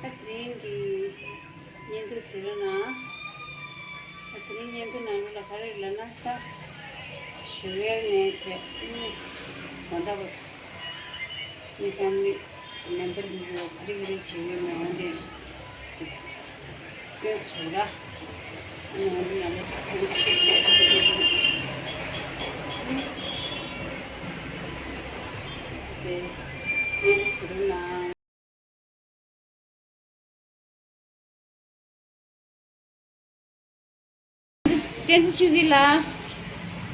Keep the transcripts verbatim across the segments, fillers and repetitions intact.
དེ་རིང་གི་བརྙན་ཐུང་ཟེར་ན། དེ་རིང་བརྙན་ཐུང་ནང་ལ་ག་རེ་ལབ་ན། ད་ཞུ་ཡས་ནས་བྱས་ནས་གོ་ད་བར་ངའི་ཕ་མི་མེམ་བར་མི་ཚོ་ག་རེ་ག་རེ་བྱེད་ཡོད་མེད་འོན་ཏེ་སྐྱོན་བཟོ་ར། ཨ་ནི་འོན་ཏེ་ཡང་ལ་ཟེར་ཟེར་ན། བསྟན་འཛིན་ཆོས་སྐྱིད་ལགས།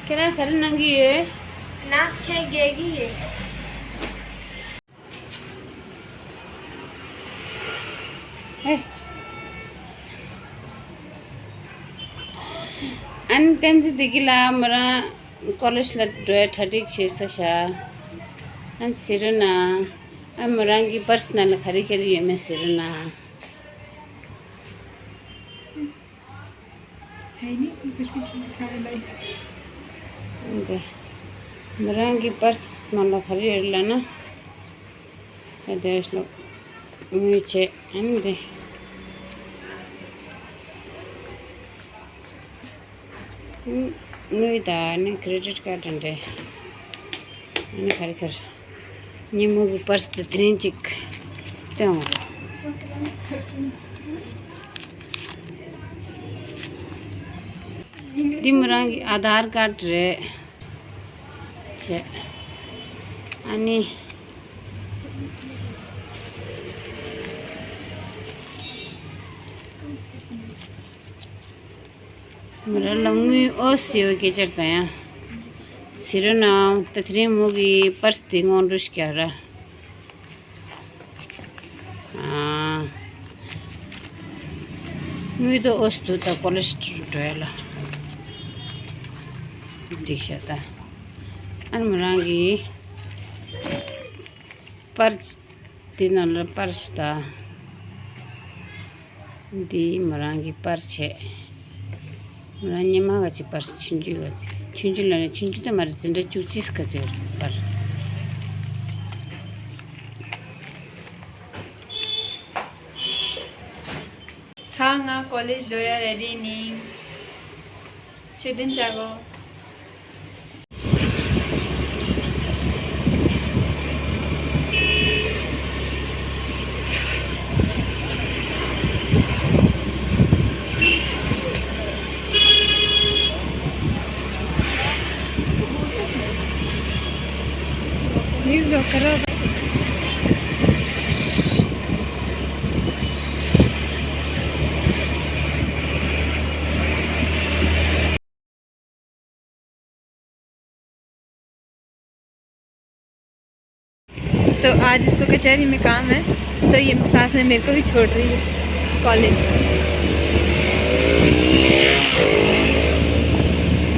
ཁྱེད་རང་ག་རེ་གནང་གི་ཡོད། ང་ཁ་རྒྱག་གི་ཡོད། ཧེ། ཨ་ནི་བསྟན་འཛིན་བདེ་སྐྱིད་ལགས་མོ་རང་ཀོ་ལེཇ་ལ་འགྲོ་ཡ་གྲ་སྒྲིག་བྱེད་ས་ཤག་ཨ་ནི་ཟེར་རོ་ན། ཨ་མོ་རང་གི་པར་སི་ནང་ལ་ག་རེ་ག་རེ་ཡོད་མེད་ཟེར་རོ་ན། འདི། མོ་རང་གི་པར་སི་ནང་ལ་ག་རེ་ཡོད་ལབ་ན། ད་དེ་ལ་དངུལ་བྱས་ཨ་ནི་འདི། དངུལ་དང་ནི་ཀེ་རེ་ཌིཊ་ཀཱཌ་འདྲ། ཨ་ནི་ག་རེ་ག་རེ། སྙེ་མོ་གི་པར་སི་དེ་དེ་རིང་ཅིག་སྟོན་འོང་། འདི་མོ་རང་གི་ཨ་དྷར་ཀཱཌ་རེད། བྱས། ཨ་ནི། མོ་རང་ལ་དངུལ་ཨོ་ཟེར་བའི་སྐད་ཆ་དང་ཡང་། ཟེར་རོ་ན་ད་དེ་རིང་མོ་གི་པར་སི་དེ་སྔོག་འདོན་ཞིག་རྒྱག་ར། ཨ། དངུལ་དོ་ཨོ་སི་དུ་ད་ཀོ་ལེཇ་འགྲོ་ཡ་ལ། འགྲིག་ཤག་ད། ཨ་ནི་མོ་རང་གི་པར། དེ་ནང་ལ་པར་ཞིག་ད། འདི་མོ་རང་གི་པར་བྱས། མོ་རང་སྔོན་མ་ག་ཅིག་པར་ཆུང་ཆུང་ཡོད། ཆུང་ཆུང་ལ་ནི་ཆུང་ཆུང་དེ་མ་རེད། འཛིན་གྲྭ་བཅུ་གཅིག་ག་ཚོད་པར། ད་ང་ཀོ་ལེཇ་འགྲོ་ཡ་རེ་ཌི་ནི། ཤེས་ལྡན་ཅག་གོ། तो आज इसको कचहरी में काम है, तो ये साथ में मेरे को भी छोड़ रही है कॉलेज।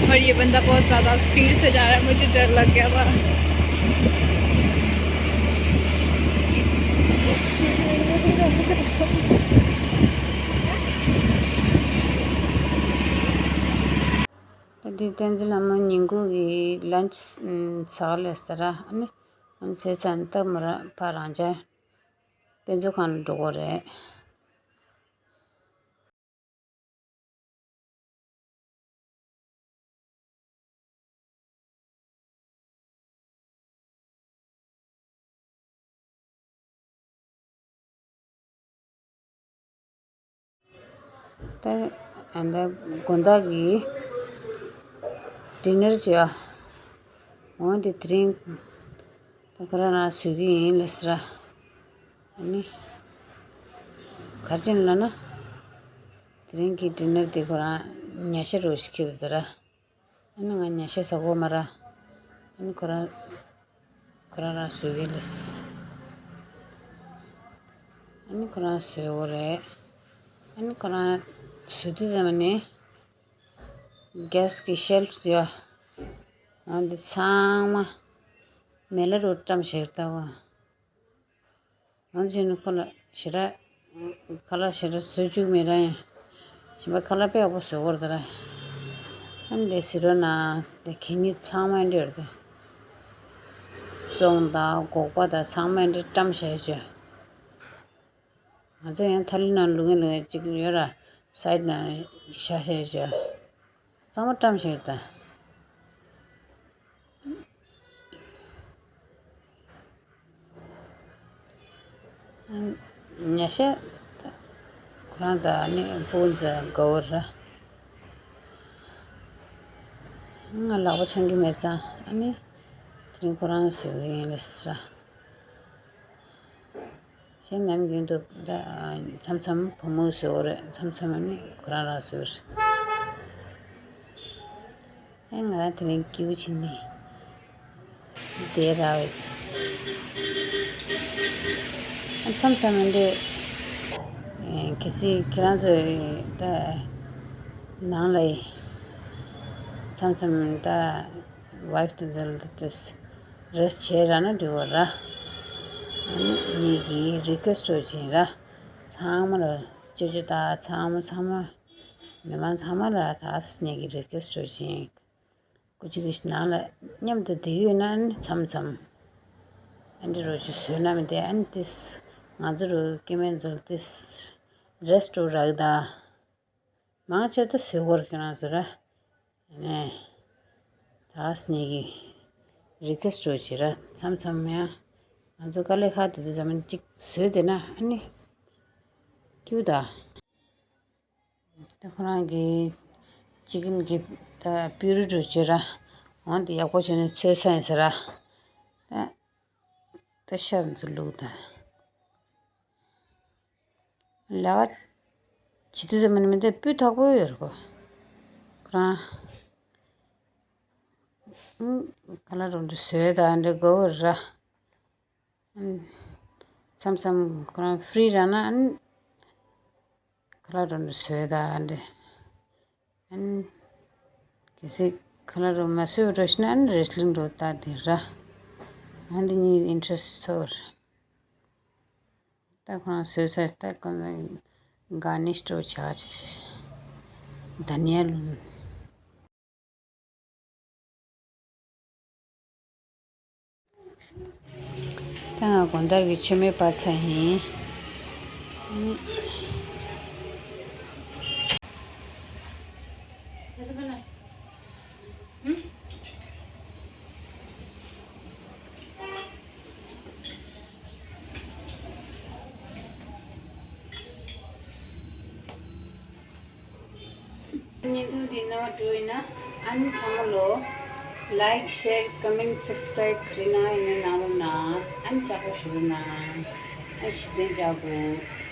और ये बंदा बहुत ज़्यादा स्पीड से जा रहा है, मुझे डर लग गया था। ད་འདི་བསྟན་འཛིན་ལྷ་མོ་ཉིན་གུང་གི་ལན་ཆི་ཚགས་ལས་ཟེར་ར། ཨ་ནི་ཨ་ནི་ཟས་ཚར་ནས་ད་མོ་རང་ཕར་རང་ཅག་དཔེ་མཛོད་ཁང་ལ་འགྲོ་དགོས་རེད། ད་ཨ་ནི་དགོང་དག་གི་ཌི་ནར་བྱོས་ཨ། འོན་ཏེ་དེ་རིང་ད་ཁོ་རང་རང་བཟོ་གི་ཡིན་ལབ་ཟེར། ཨ་ནི་ག་རེ་བྱས་ནས་ལབ་ན། དེ་རིང་གི་ཌི་ནར་དེ་ཁོ་རང་ཉ་ཤ་རོ་ཞིག་ཁྱེར་འདུག་ད་ར། ཨ་ནི་ང་ཉ་ཤ་ཟ་གོ་མ་ར། ཨ་ནི་ཁོ་རང་ཁོ་རང་རང་བཟོ་གི་ལབ། ཨ་ནི་ཁོ་རང་བཟོ་གོ་རེད། ཨ་ནི་ཁོ་རང་བཟོ་དུས་ཙམ་ནས་གྷེ་སི་གི་ཤེལ་ཕི་ཡོད། འོན་ཏེ་ཚང་མ་མེ་ལ་རུ་བཀྲམ་བཞག་ལྟ་བུ། འོན་ཏེ་ཁོ་ལ་ཞེ་དྲག་ཁ་ལག་ཞེ་དྲག་བཟོ་བཅུག་མེད་ར་ཡིན། གཞན་པ་ཁ་ལག་དཔེ་ཡག་པོ་བཟོ་གོ་ར་ད་ར། ཨ་ནི་དེ་ཟེར་རོ་ན་དེ་གད་སྙིགས་ཚང་མ་འདི་ཡོད་རེད། བཙོང་དང་སྒོག་པ་དང་ཚང་མ་འདི་བཀྲམ་བཞག་བྱས། ང་ཚོ་ཡང་ཐ་ལི་ནང་ལུག་ངན་ལུག་ངན་གཅིག་ཡོད་ར། སའིད་ནང་ཤ་ཤ་ཡོད་ཅོ། གཙང་མ་བཀྲམ་བཞག་ད། ཉ་ཤ། ཁོ་རང་ད་ནི་བུ་ཚ་དགའ་བོ་ར། ང་ལག་པ་འཆང་གི་མེད་ཙང་ཨ་ནི། དེ་རིང་ཁོ་རང་བཟོས་ཡིན་ལས་ར། གཞན་ནམ་རྒྱུན་དུ་ད་མཚམས་མཚམས་བུ་མོས་བཟོ་བ་རེད། མཚམས་མཚམས་ནི་ཁོ་རང་རང་བཟོ་རེད། ཨེ་ང་རང་དེ་རིང་སྐྱིད་པོ་བྱས་ནས་བསྡད་ར་བས། མཚམས་མཚམས་འདི་གལ་སྲིད་ཁྱེད་རང་ཚོ་ད་ནང་ལ་མཚམས་མཚམས་ད། ཝའིཕ་དེ་ཚོ་ལ་དེ་རེ་སི་ཊི་བྱས་ར་ན་འགྲིག་པ་ར། ཨ་ནི་ངེད་ཀྱིས་རི་ཀུ་ཨེ་སི་ཊི་བྱས་ར། ཚང་མ་ལ་ཅོ་ཅོ་ད་ཚང་མ་ཚང་མ། མི་མང་ཚང་མ་ལ་ད་ངེད་ཀྱིས་རི་ཀུ་ཨེ་སི་ཊི་བྱས། སྐུ་མཁྱེན་གྱིས་ནང་ལ་མཉམ་དུ་བསྡད་ཡོད་ན་ཨ་ནི་མཚམས་མཚམས། ཨ་འདྲ་རོ་ཅིག་བཟོས་ན་མི་བདེ་ཨ་ནི་ཏིས། ང་ཚོ་རུ་སྐྱེ་དམན་ཚོ་ལ་ཏིས། རེ་སི་ཊི་རག་ད། མང་ཆེ་ད་བཟོས་སྐོར་ཁྱོད་རང་བཟོས་ར། ནས། ད་ངེད་ཀྱིས་རི་ཀུ་ཨེ་སི་ཊི་བྱེད་ར་མཚམས་མཚམས་ཡང་། ང་ཚོ་དཀའ་ལས་ཁག་དེ་དུས་ཙམ་གཅིག་བཟོས་བསྡད་ན་ཨ་ནི། སྐྱིད་པོ་ད། ད་ཁོ་རང་གིས་ཅི་ཀིན་གྱི་ད་པིའུ་རི་འདྲ་བྱེད་ར། འོན་ཏེ་ཡག་པོ་བྱས་ནས་ཚོས་ས་ཡིན་ཟེར་ར། ད། ད་ཤ་འཛུལ་ལུགས་ད། ལས་ཀ་བྱེད་དུས་ཙམ་ནས་མི་འདི་སྤུས་དག་པོ་ཡོད་རེད་གོ། ཁོ་རང་ཨུམ། ཁ་ལག་འདྲ་བོ་འདི་བཟོས་དང་འདྲ་དགའ་བོ་ར། ཨུམ། མཚམས་མཚམས་ཁོ་རང་ཧྥི་རི་རག་ན་ཨུམ། ཁ་ལག་འདྲ་བོ་འདི་བཟོས་དང་འདྲ། ཨན། གལ་སྲིད་ཁ་ལག་འདྲ་བོ་མ་བཟོས་པ་འདྲ་ཞིག་ན་ཨན་རེ་སི་ལིང་འདྲ་བོ་ལྟ་དེ་ར། ཨན་འདི་གཉིས་ཨིན་ཊི་རེ་སི་ཊི་ཚོར། ད་ཁོ་རང་བཟོས་ཚར་ད་ཁོ་རང་གྷར་ནིཤ་འདྲ་བོ་བྱ་བྱ་ཞིག་དྷ་ནི་ཡ་ལོན། ད་ང་དགོང་དག་གི་མཆོད་མེ་སྤར་ཚར་ཡིན། བརྙན་ཐུང་འདི་རྣ་བར་འགྲོ་ཡིན་ན་ཨ་ནི་ཚང་མ་ལོ། ལའིཀ་ཤེར་ཀོ་མེན་ཊི་སབ་སི་ཀ་རའིབ་ག་རེ་གནང་ཡིན་ན་གནང་རོགས་གནང་། ཨ་ནི་ལྕགས་པོ་ཞུ་རོགས་གནང་། ཨ་ནི་ཞུ་དོན་ལྕགས་པོ།